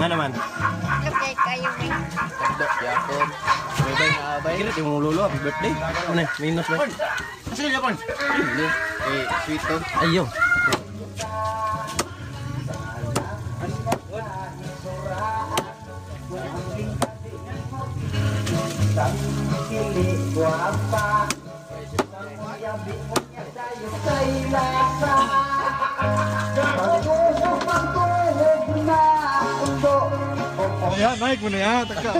Nga naman. Okay, kayo may. Yakon. May bay na abay. Kira yung lolo, happy birthday. Ano, minus ba? Asa nila kon? Eh, sweet to. Ayo. Ya, naik mo na ya, taka.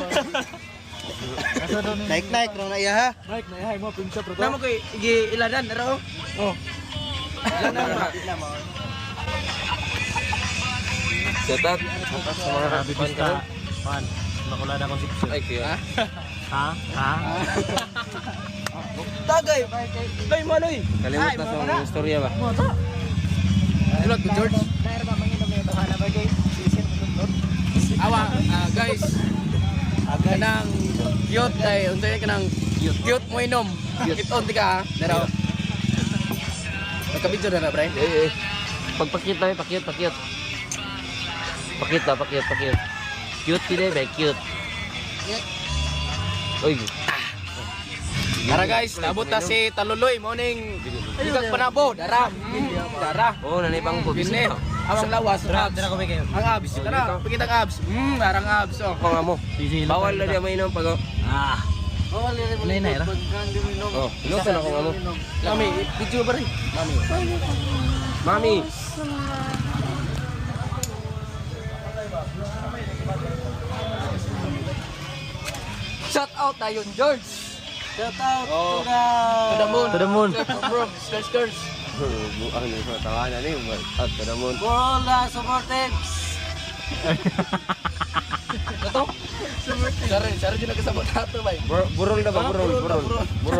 Naik naik rong na iya ha. Naik na iya, mo pinsa pro. Namo koy igi iladan dara oh. Oh. Iladan ba? Shout out. Sa mga Grabe bista. Pan, Makulada Concepcion. Ay, kuya. Ha? Ha? Tagay. Tay maloy. Kalimot na sa mga istorya ba? Tulad ko George. Awa, guys. Kanang cute ay unsa kanang cute mo inom. Cute on ti ka ha. Dara. oh. Nagka-video na na, Brian. Eh, eh. Pagpakit na, pakit, pakit. Pakit na, pakit, pakit. Cute sila ba? Cute. Uy. Tara guys, nabot na si Taluloy morning. Ikag panabo, dara. Dara. Oh, nanay bangko. Bine. Awang lawas, abs. Dara ko kayo. Ang abs, tara, pakita ang abs. Arang abs oh. Ako nga mo. Bawal na diya mainom pag oh. Ah. Nay nay ra. Oh, inusan ako nga mo. Mami, video ba rin? Mami. Mami. Shout out na yun, George. Shout out to the moon. To the moon. Bro, curse, curse. Buang ni sa tawanan ni. At to the moon. For all the supporters. Ito? Sorry, sorry, dyan nagkasabot nato, bay. Burol na ba? Burol, burol. Burol.